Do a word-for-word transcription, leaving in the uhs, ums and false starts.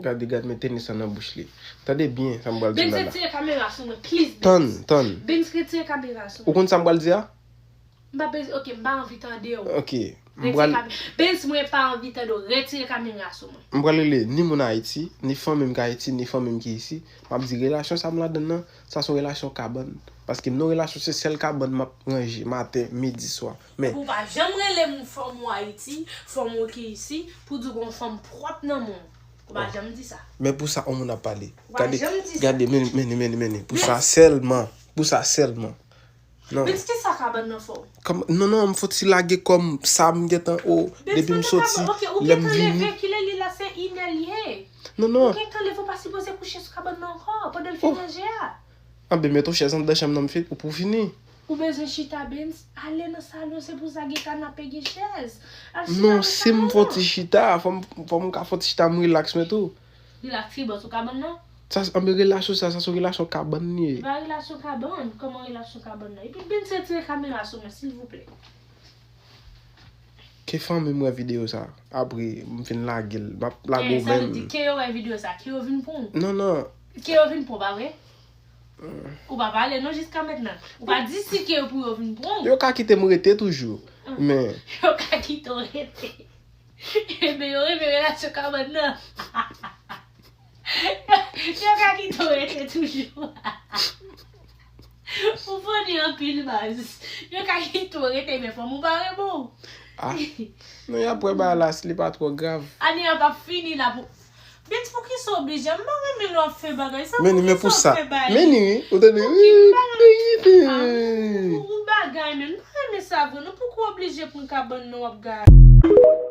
Gade, gade, men tenis lan nan bouch li. Tande byen sa m pral di w la. Benz, retire kamera sou mwen, please, Benz. Tann, tann. Benz, retire kamera sou mwen. Ou konn sa m pral di a? M pa bezwen, ok, m pa anvi tande w. Ok. M pral. Benz, mwen pa anvi tande w. Retire kamera sou mwen. M pral rele ni moun Ayiti, ni fanmi m ki Ayiti, ni fanmi m ki isi. M ap di relasyon sa m ladann nan, sa se yon relasyon kabann. Paske m nan yon relasyon se sèl kabann m ap ranje maten, midi, swa. Men. Ou pa janm rele m fanm ou Ayiti, fanm ou ki isi, pou di w gen yon fanm pwòp nan men w. Ou pa janm di sa. Men pou sa, yon moun ap pale. Gade, gade, men, men, men, men, pou sa sèlman, pou sa sèlman. Non. Benz, kisa kabann nan fè w? Non, non, m fouti lage kò m, sa m gentan, o, depi m soti, lè m vini. Ou gentan leve, kilè li la, se inè l ye. Non, non. Ou gentan leve, ou pa sipoze kouche sou kabann nan ankò, pandan l fin manje a. Anben, met yon chèz anndan chanm nan m fin, ou pou fini. Ou bezwen chita, Benz? Ale nan salon, se pou sa gen kanape, gen chèz. Al chita nan salon. Non, si m fouti chita, fò m, fò m ka fouti chita, m rilaks mwen tou. Rilaks ki bò, sou kabann nan? Sa, anben relasyon sa, sa se yon relasyon kabann li ye. E pa relasyon kabann, kòman relasyon kabann nan? Epi Benz retire kamera sou mwen, silvouplè. Ke fanmi m wè videyo sa, apre m fin lage l, m ap lage w menm. Sa vle di ke yo wè videyo sa, ke yo vin pran w? Non, non. Ke yo vin pran w, pa vre? Ou pa pale non jiska mentnan. Ou pa di si ke yo pou yo vin pran w. Yo ka kite m rete toujou, men. Yo ka kite w rete. Ebyen, yo renmen relasyon kabann nan. Yo ka kite w rete toujou. Ou funny anpil, baz. Yo ka kite w rete, men fanm ou pa renmen w. Ah. Non, y ap wè bagay la, si li pa twò grav. Ane a p ap fini la pou. Benz, poukisa w oblije? M pa renmen lè w ap fè bagay sa. Poukisa w ap fè bagay? Meni, wi. Ou tande? Poukisa w ap fè bagay? Ou bagay, men. M pa renmen sa vre, non. Poukisa w oblije pran kabann nan w ap gade?